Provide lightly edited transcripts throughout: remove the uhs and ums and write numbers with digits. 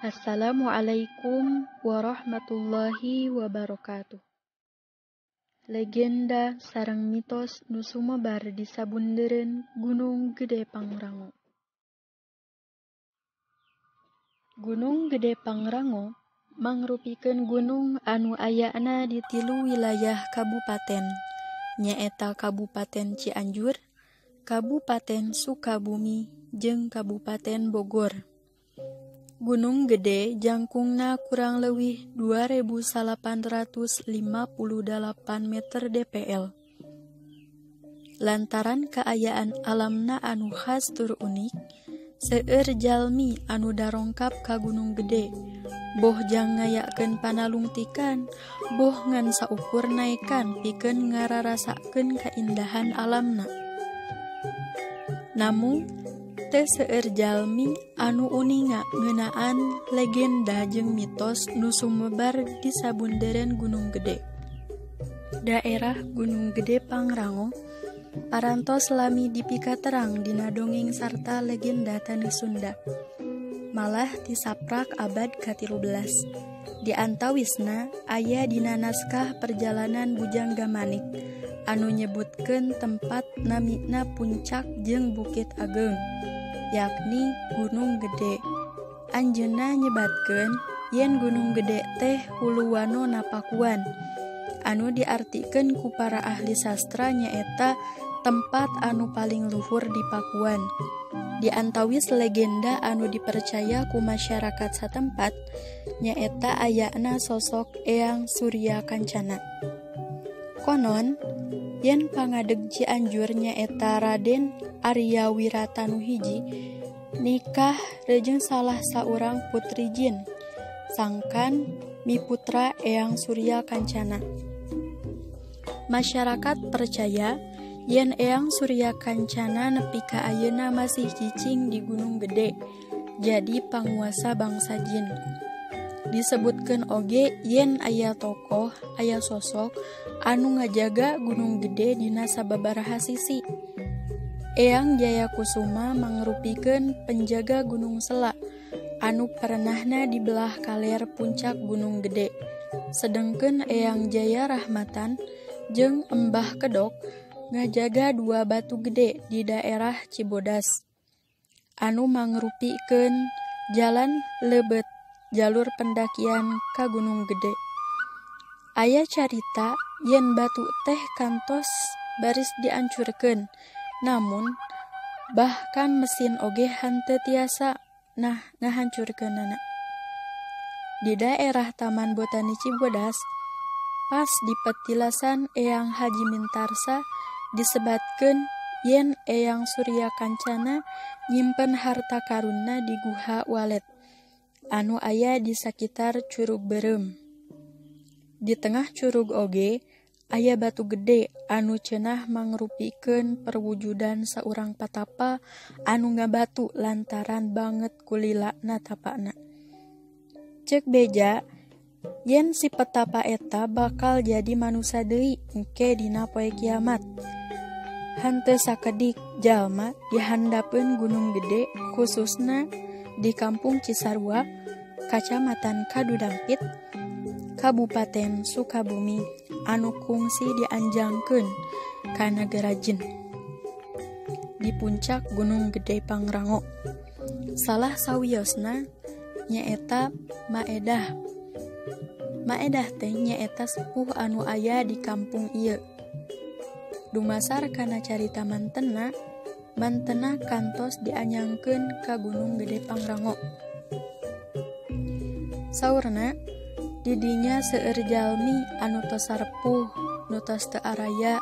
Assalamualaikum warahmatullahi wabarakatuh. Legenda sareng mitos nu sumebar di sabundeureun Gunung Gede Pangrango. Gunung Gede Pangrango mangrupikeun gunung anu ayana di tilu wilayah kabupaten, nyaeta Kabupaten Cianjur, Kabupaten Sukabumi, jeung Kabupaten Bogor. Gunung Gede jangkungna kurang leuwih 2.858 meter dpl. Lantaran kaayaan alamna anu khas tur unik, seueur jalmi anu darongkap ka Gunung Gede, boh jang ngayakeun panalungtikan, boh ngan saukur naekan pikeun ngararasakeun kaindahan alamna. Namung teu seueur jalmi anu uninga ngeunaan legenda jeung mitos nu sumebar di sabundeureun Gunung Gede. Daerah Gunung Gede Pangrango parantos lami dipikaterang dina dongeng sarta legenda taneuh Sunda. Malah tisaprak abad ka-13. Di antawisna aya dina naskah Perjalanan Bujangga Manik anu nyebutkeun tempat namina Puncak jeung Bukit Ageung, yakni Gunung Gede. Anjeunna nyebatkeun yen Gunung Gede teh huluwano Napakuan, anu diartikeun ku para ahli sastra nyaeta tempat anu paling luhur di Pakuan. Di antawis legenda anu dipercaya ku masyarakat satempat nyaeta ayana sosok Eyang Surya Kancana. Konon yen pangadeg Cianjur nyaeta Raden Arya Wiratanu hiji nikah rejeung salah saurang putri jin, sangkan miputra Eyang Surya Kancana. Masyarakat percaya yen Eyang Surya Kancana nepi ka ayeuna masih cicing di Gunung Gede, jadi panguasa bangsa jin. Disebutkeun oge yen aya tokoh, aya sosok anu ngajaga Gunung Gede dina sababaraha sisi. Eyang Jaya Kusuma mangrupikeun penjaga Gunung Sela anu perenahna di belah kaler puncak Gunung Gede. Sedengkeun Eyang Jaya Rahmatan jeung Embah Kedok ngajaga dua batu gede di daerah Cibodas anu mangrupikeun jalan lebet jalur pendakian ka Gunung Gede. Aya carita yen batu teh kantos baris diancurkeun, namun bahkan mesin oge henteu tiasa nah ngahancurkeunana. Di daerah Taman Botani Cibodas, pas di petilasan Eyang Haji Mintarsa disebatkeun yen Eyang Surya Kancana nyimpen harta karunna di Guha Walet anu aya di sakitar Curug Beureum. Di tengah curug oge aya batu gede anu cenah mangrupikeun perwujudan saurang patapa anu ngabatu lantaran banget kulilana tapana. Ceuk beja yen si petapa eta bakal jadi manusa deui engke dina poe kiamat. Henteu sakedik jalma dihandapeun Gunung Gede khususna di Kampung Cisarua, Kacamatan Kadudampit, Kabupaten Sukabumi anu kungsi dianjangkeun ka nagara jin di puncak Gunung Gede Pangrango. Salah sawiosna nyaeta Maedah. Maedah teh nyaeta sepuh anu aya di kampung ieu. Dumasar kana carita mantenna, mantenna kantos dianyangkeun ka Gunung Gede Pangrango. Saurna didinya seueur jalmi anu tos sarepuh, nu tos teu araya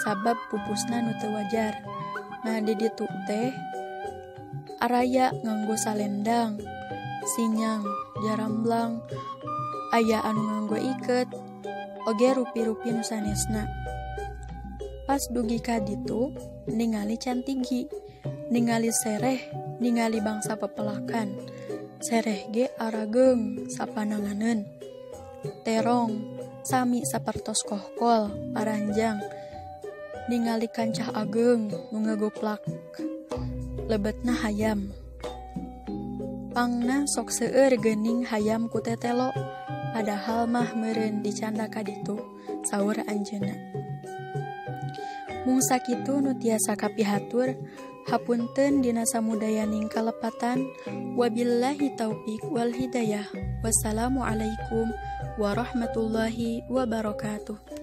sabab pupusna nu teu wajar. Nah di ditu teh araya nganggo salendang, sinyang, jaramblang, aya anu nganggo iket, oge rupi-rupi nu sanesna. Pas dugi ka ditu ningali cantigi, ningali sereh, ningali bangsa pepelakan. Sereh ge arageung sapananganeun. Terong sami sapertos kohkol paranjang, ningali kancah ageung nu ngagoplak lebetna hayam. Pangna sok seueur geuning hayam ku tetelo, padahal mah meureun dicanda ka ditu, saur anjeunna. Mung sakitu nu tiasa kapihatur, hapunten dina samudayaning kalepatan. Wabillahi taupik wal hidayah. Wassalamualaikum warahmatullahi wabarakatuh.